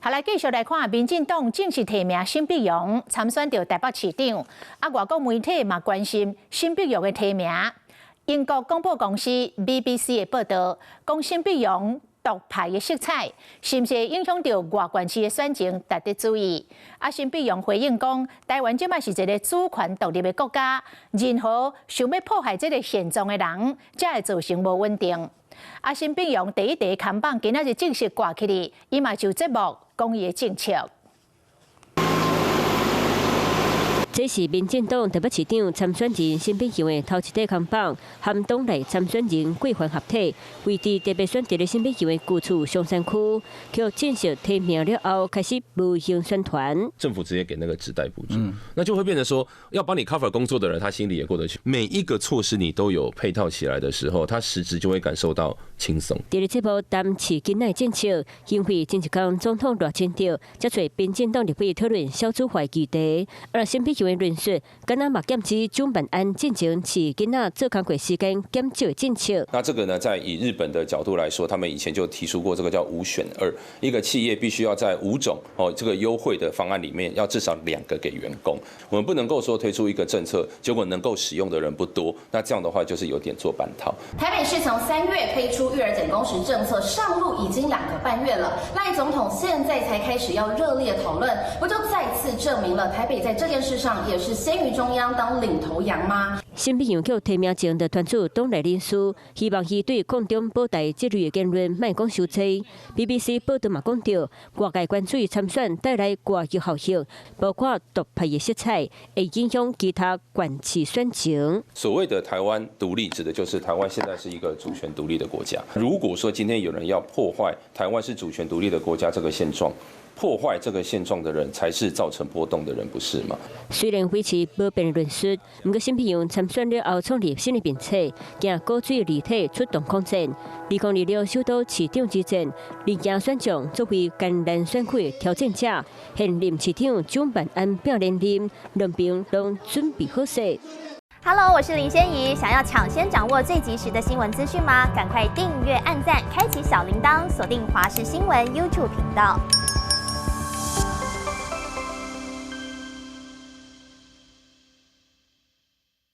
好，來繼續來看，民進黨正式提名沈伯洋參選著台北市長。啊，外國媒體嘛關心沈伯洋的提名。英國廣播公司 BBC 的報道，講沈伯洋獨派的色彩，是毋是會影響著外縣市的選情，值得注意。啊，沈伯洋回應講，台灣這擺是一个主權獨立的國家，任何想欲破壞這个現狀的人，才會造成無穩定。啊，沈伯洋第一塊看板今仔日正式掛起來，伊嘛就節目講伊的政策。這是民進黨台北市長參選人沈伯洋的頭一塊看板，含黨內參選人貴環合體，位置特別選佇咧沈伯洋的故厝松山區，予正式提名了後，開始無形宣傳。政府直接給那個職代補助，那就會變成說，要幫你 cover 工作的人，他心裡也過得去。每一個措施你都有配套起來的時候，他實質就會感受到輕鬆。佇咧節目談飼囡仔政策，因為前一工總統賴清德才揣民進黨立委討論少子化議題，而沈伯洋的論述，敢若嘛劍指蔣萬安進前飼囡仔做工課時間減少的政策。那這個呢，在以日本的角度來說，他們以前就提出過這個叫五選二，一個企業必須要在五種哦這個優惠的方案裡面，要至少兩個給員工。我們不能夠說推出一個政策，結果能夠使用的人不多，那這樣的話就是有點做半套。台北市從3月推出育兒減工時政策上路已經2個半月了，賴總統現在才開始要熱烈討論，不就再次證明了台北在這件事上也是先於中央當領頭羊嗎？沈伯洋予提名前就團聚黨內人士，希望伊對抗中保台這類的言論莫講傷濟。BBC 報道嘛講著，外界關注參選帶來外溢效應，包括獨派的色彩，會影響其他縣市選情。所謂的台灣獨立，指的就是台灣現在是一個主權獨立的國家。如果說今天有人要破壞台灣是主權獨立的國家這個現狀，破壞這個現狀的人，才是造成波動的人，不是嗎？雖然維持無變論述，毋過沈伯洋參選了後創立新的面冊，行高水立體出動抗戰。2026首都市長之戰，力行選將作為艱難選區的挑戰者，現任市長蔣萬安拼連任，兩邊攏準備好勢。 Hello，我是林仙怡。想要搶先掌握最及時的新聞資訊嗎？趕快訂閱、按讚、開啟小鈴鐺，鎖定華視新聞 YouTube 頻道。